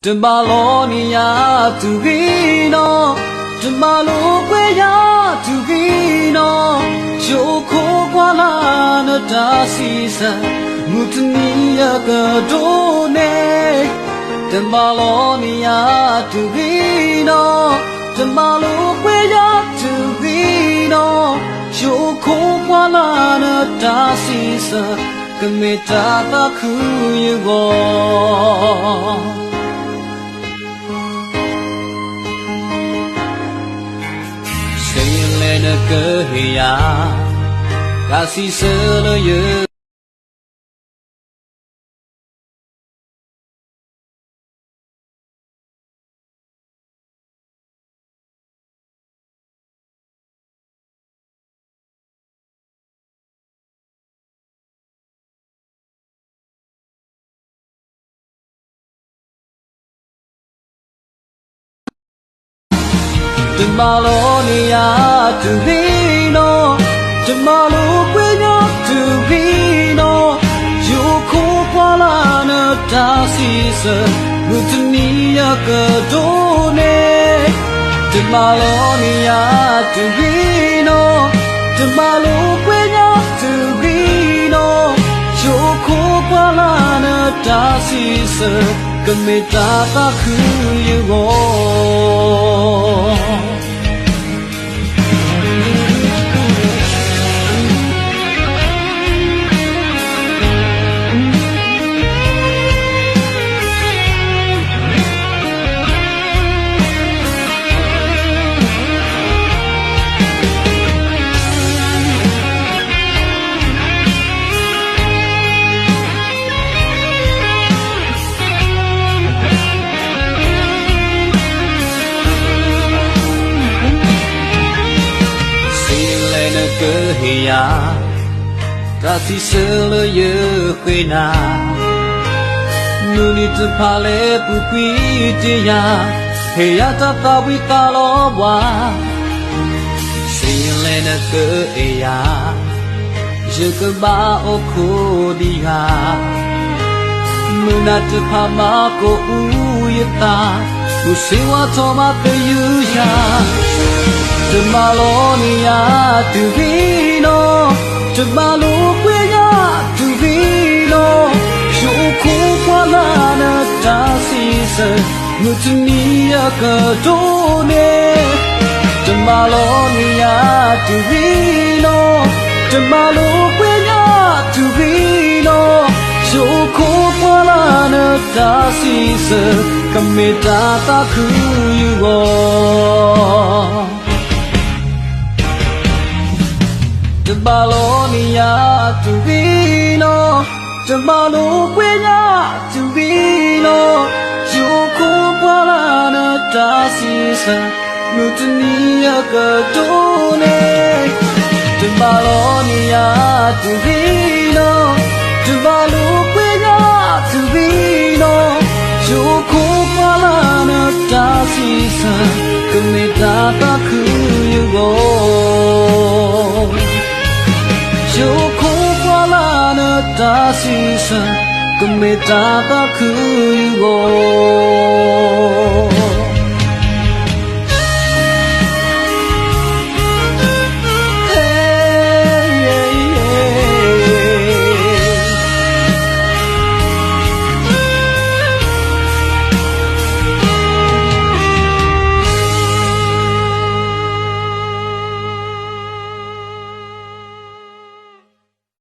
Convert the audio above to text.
တဘၣ်လီၤန့ၢ်ယၤတုၤဂ့ၤနီၢ်, တမၤလိာ်ကွဲးယၤတုၤဂ့ၤနီၢ်, ယအိၣ်ခိးကွၢ်လၢ်နတၢ်စံးဆၢ, မုၢ်တနံၤအကဒိးန့ၣ်, တဘၣ်လီၤန့ၢ်ယၤတုၤဂ့ၤနီၢ်, တမၤလိာ်ကွဲးယၤတုၤဂ့ၤနီၢ်, ယအိၣ်ခိးကွၢ်လၢ်နတၢ်စံးဆၢ, ကမ့ၢ်တၢ်သးခုယဂီၢ် ဆံးလဲၣ်နကဟ့ၣ်ယၤ တၢ်စံးဆၢလၢယ တမၤလိန့ၢ်ယၤတုၤဂ့ၤနီၢ်, တမၤလိကွဲးညါတုၤဂ့ၤနီၢ်, ယအိၣ်ခိးကွၢ်လၢ်နတၢ်စံးဆၢ, မုၢ်တနံၤအကဒိးန့ၣ်, တမၤလိန့ၢ်ယၤတုၤဂ့ၤနီၢ်, တမၤလိကွဲးညါတုၤဂ့ၤနီၢ်, ယအိၣ်ခိးကွၢ်လၢ်နတၢ်စံးဆၢ, ကမ့ၢ်တၢ်သးခုယဂီၢ် ဆံးလဲၣ်နကဟ့ၣ်ယၤ တၢ်စံးဆၢလၢယဃ့နၤ, မုၢ်နံၤတဖၣ်လၢပူၤကွံာ်တ့ၢ်ယၤ, ဟ့ၣ်ယၤတၢ်သၣ်ဝံၤသးလီၤဘှါ, ဆံးလဲၣ်နကအဲၣ်ယၤ ယကဘၣ်အိၣ်ခိးဒံးယၤ, မုၢ်နၤတဖၣ်မၤကိးအူယသး, မုၢ်ဆ့ဝါထီၣ်မၤသယုၢ်ယၤ, တမၤလိန့ၢ်ယၤတုၤဂ့ၤနီၢ်, တမၤလိကွဲးညါတုၤဂ့ၤနီၢ်, ယအိၣ်ခိးကွၢ်လၢ်နတၢ်စံးဆၢ, မုၢ်တနံၤအကဒိးန့ၣ် တမၤလိန့ၢ်ယၤတုၤဂ့ၤနီၢ်, တမၤလိကွဲးညါတုၤဂ့ၤနီၢ်, ယအိၣ်ခိးကွၢ်လၢ်နတၢ်စံးဆၢ, ကမ့ၢ်တၢ်သးခုယဂီၢ် တမၤလိန့ၢ်ယၤတုၤဂ့ၤနီၢ်, တမၤလိကွဲးညါတုၤဂ့ၤနီၢ်, ယအိၣ်ခိးကွၢ်လၢ်နတၢ်စံးဆၢ, မုၢ်တနံၤအကဒိးန့ၣ်, တမၤလိန့ၢ်ယၤတုၤဂ့ၤနီၢ်, တမၤလိကွဲးညါတုၤဂ့ၤနီၢ်, ယအိၣ်ခိးကွၢ်လၢ်နတၢ်စံးဆၢ, ကမ့ၢ်တၢ်သးခုယဂီၢ် ယအိၣ်ခိးကွၢ်လၢ်နတၢ်စံးဆၢ, ကမ့ၢ်တၢ်သးခုယဂီၢ်